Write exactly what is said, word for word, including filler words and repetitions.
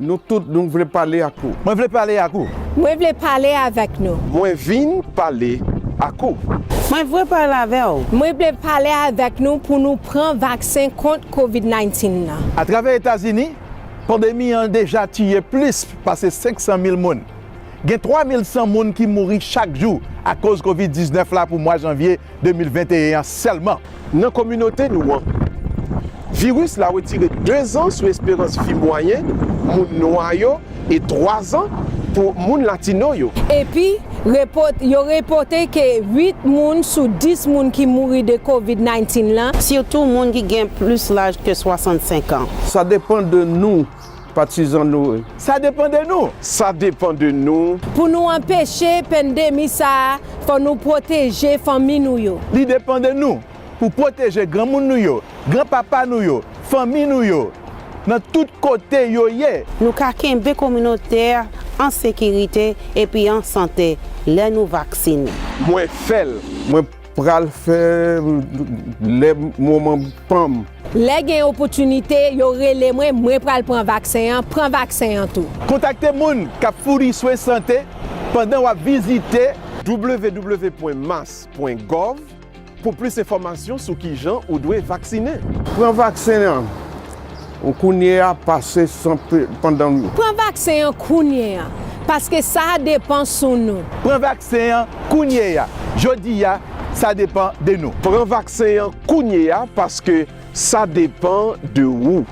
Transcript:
Nou tout, nou vle pale ak ou. Mwen vle pale ak ou. Mwen vle pale avèk nou. Mwen vin pale ak ou. Mwen vle pale avè w. Mwen vle pale avèk nou pou nou pran vaksen kont Covid nineteen nan. Atravè Etazini, pandemi an deja tiye plis pase senk san mil moun. Gen twa mil san moun ki mouri chak jou akoz Covid diznèf la pou mwa janvye de mil venteyen an sèlman. Nan kominote nou an, viris la retire de zan sou esperans vi mwayen moun nwa yo e twa zan pou moun latino yo. Epi, yo repòte ke uit moun sou dis moun ki mouri de Covid nineteen lan. Sitou moun ki gen plis laj ke swasannsenk an. Sa depann de nou, patizan nou. Sa depann de nou. Sa depann de nou. Pou nou anpeche pandemi sa a, fò nou pwoteje fanmi nou yo. Li depann de nou pou pwoteje granmoun nou yo, granpapa nou yo, fanmi nou yo, nan tout kote yo ye. Nou ka kenbe kominote an sekirite epi an sante lè nou vaksinen. Mwen fè l. Mwen pral fè lè moman pa m. Lè gen opotinite, yo rele mwen, mwen pral pran vaksen an, pran vaksen an tou. Kontakte moun k ap founi swen sante pandan w ap vizite w w w pwen mas pwen gòv pou plis enfòmasyon sou kijan ou dwe vaksinen. Pran vaksen an kounye a, pase san pe- pandan. Pran vaksen an kounye a, paske sa depan sou nou. Pran vaksen an kounye a, jodi a, sa depan de nou. Pran vaksen an kounye a, paske sa depan de ou.